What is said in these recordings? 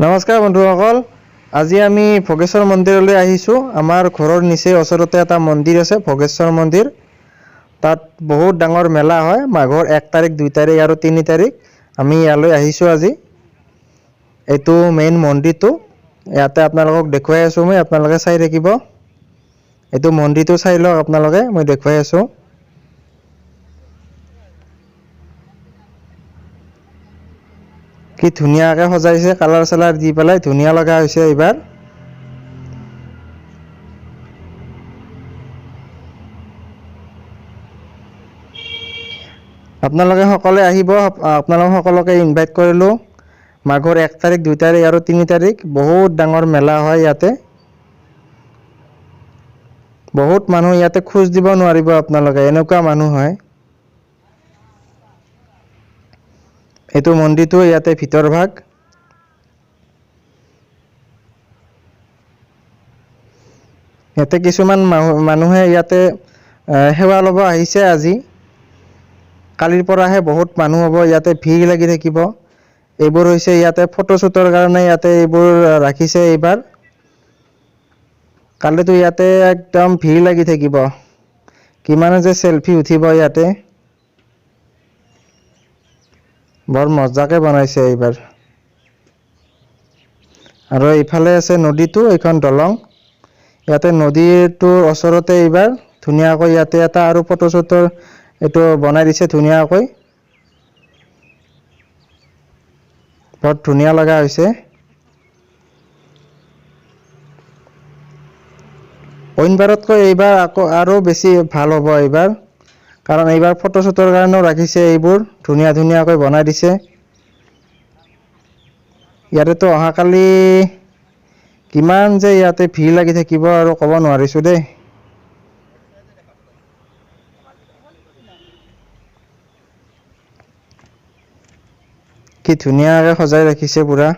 নমস্কাৰ বন্ধুসকল, আজি আমি ভোগেশ্বৰ মন্দিৰলৈ আহিছোঁ। আমাৰ ঘৰৰ নিচেই ওচৰতে এটা মন্দিৰ আছে, ভোগেশ্বৰ মন্দিৰ। তাত বহুত ডাঙৰ মেলা হয় মাঘৰ 1 তাৰিখ, 2 তাৰিখ আৰু 3 তাৰিখ। আমি ইয়ালৈ আহিছোঁ আজি। এইটো মেইন মন্দিৰটো ইয়াতে আপোনালোকক দেখুৱাই আছোঁ মই, আপোনালোকে চাই থাকিব। এইটো মন্দিৰটো চাই লওক আপোনালোকে, মই দেখুৱাই আছোঁ। কি ধুনীয়াকৈ সজাইছে, কালাৰ চালাৰ দি পেলাই ধুনীয়া লগা হৈছে এইবাৰ। আপোনালোকে সকলোৱে আহিব, আপোনালোক সকলোকে ইনভাইট কৰিলোঁ। মাঘৰ 1 তাৰিখ, 2 তাৰিখ আৰু 3 তাৰিখ বহুত ডাঙৰ মেলা হয় ইয়াতে। বহুত মানুহ ইয়াতে, খোজ দিব নোৱাৰিব আপোনালোকে, এনেকুৱা মানুহ হয়। এইটো মন্দিৰটো ইয়াতে ভিতৰ ভাগ। ইয়াতে কিছুমান মানুহে ইয়াতে সেৱা ল'ব আহিছে আজি। কালিৰ পৰাহে বহুত মানুহ হ'ব ইয়াতে, ভিৰ লাগি থাকিব। এইবোৰ হৈছে ইয়াতে ফটোশ্বুটৰ কাৰণে ইয়াতে এইবোৰ ৰাখিছে এইবাৰ। কালিতো ইয়াতে একদম ভিৰ লাগি থাকিব, কিমানে যে চেলফি উঠিব ইয়াতে। বৰ মজাকে বনাইছে এইবাৰ। আৰু এইফালে আছে নদীটো, এইখন দলং। ইয়াতে নদীটোৰ ওচৰতে এইবাৰ ধুনীয়াকৈ ইয়াতে এটা আৰু ফটোশ্বুটৰ এইটো বনাই দিছে ধুনীয়াকৈ, বৰ ধুনীয়া লগা হৈছে। অইনবাৰতকৈ এইবাৰ আকৌ আৰু বেছি ভাল হ'ব এইবাৰ, কাৰণ এইবাৰ ফটোশ্বুটৰ কাৰণেও ৰাখিছে এইবোৰ, ধুনীয়া ধুনীয়াকৈ বনাই দিছে। ইয়াতেতো অহাকালি কিমান যে ইয়াতে ভিৰ লাগি থাকিব আৰু ক'ব নোৱাৰিছোঁ দেই। কি ধুনীয়াকৈ সজাই ৰাখিছে পুৰা।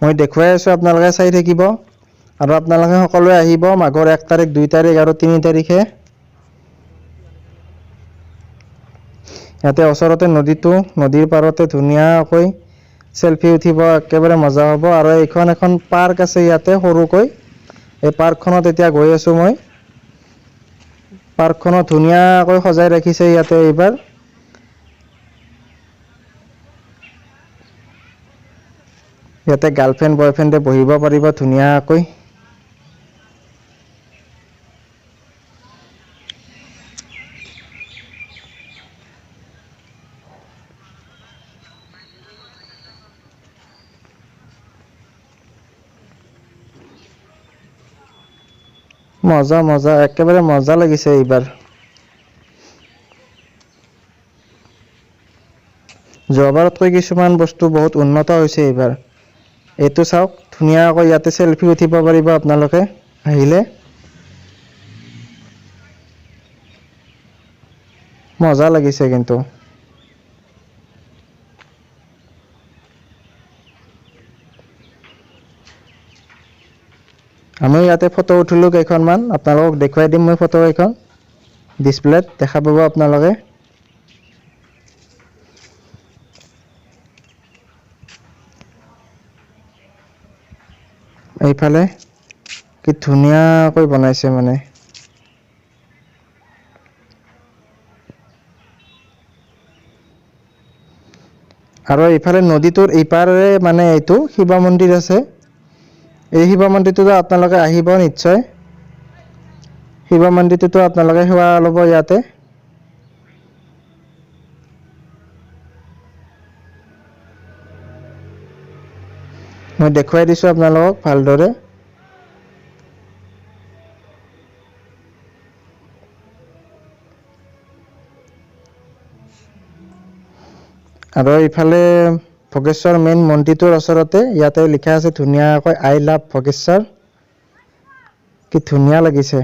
মই দেখুৱাই আছোঁ, আপোনালোকে চাই থাকিব। আৰু আপোনালোকে সকলোৱে আহিব মাঘৰ 1 তাৰিখ, 2 তাৰিখ আৰু 3 তাৰিখে। ইয়াতে ওচৰতে নদীটো, নদীৰ পাৰতে ধুনীয়াকৈ চেলফি উঠিব, একেবাৰে মজা হ'ব। আৰু এইখন এখন পাৰ্ক আছে ইয়াতে সৰুকৈ, এই পাৰ্কখনত এতিয়া গৈ আছোঁ মই। পাৰ্কখনত ধুনীয়াকৈ সজাই ৰাখিছে ইয়াতে এইবাৰ। ইয়াতে গাৰ্লফ্ৰেণ্ড বয়ফ্ৰেণ্ডে বহিব পাৰিব ধুনীয়াকৈ। মজা মজা, একেবাৰে মজা লাগিছে এইবাৰ। যোৱাবাৰতকৈ কিছুমান বস্তু বহুত উন্নত হৈছে এইবাৰ। এইটো চাওক, ধুনীয়াকৈ ইয়াতে চেলফি উঠিব পাৰিব আপোনালোকে আহিলে। মজা লাগিছে কিন্তু। আমি ইয়াতে ফটো উঠিলোঁ কেইখনমান, আপোনালোকক দেখুৱাই দিম মই ফটো কেইখন, ডিছপ্লেত দেখা পাব আপোনালোকে। এইফালে কি ধুনীয়াকৈ বনাইছে মানে। আৰু এইফালে নদীটোৰ ইপাৰে মানে এইটো শিৱ মন্দিৰ আছে। এই শিৱ মন্দিৰটোতো আপোনালোকে আহিব নিশ্চয়। শিৱ মন্দিৰটোতো আপোনালোকে সেৱা ল'ব ইয়াতে। মই দেখুৱাই দিছোঁ আপোনালোকক ভালদৰে। আৰু এইফালে ভোগেশ্বৰ মেইন মন্দিৰটোৰ ওচৰতে ইয়াতে লিখা আছে ধুনীয়াকৈ I love Bhogeswar. কি ধুনীয়া লাগিছে।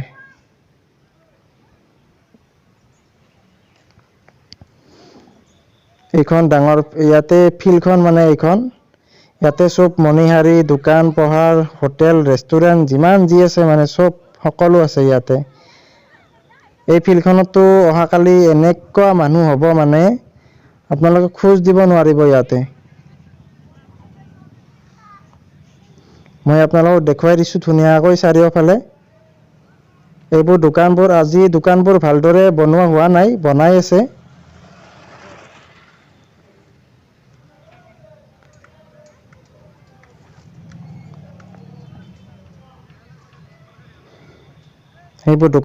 এইখন ডাঙৰ ইয়াতে ফিল্ডখন, মানে এইখন ইয়াতে চব মণিহাৰী দোকান পোহাৰ হোটেল ৰেষ্টুৰেণ্ট যিমান যি আছে মানে চব সকলো আছে ইয়াতে। এই ফিল্ডখনতো অহাকালি এনেকুৱা মানুহ হ'ব মানে আপোনালোকে খোজ দিব নোৱাৰিব ইয়াতে। মই আপোনালোকক দেখুৱাই দিছোঁ ধুনীয়াকৈ চাৰিওফালে। এইবোৰ দোকানবোৰ আজি দোকানবোৰ ভালদৰে বনোৱা হোৱা নাই, বনাই আছে। সেইবোৰ দোকান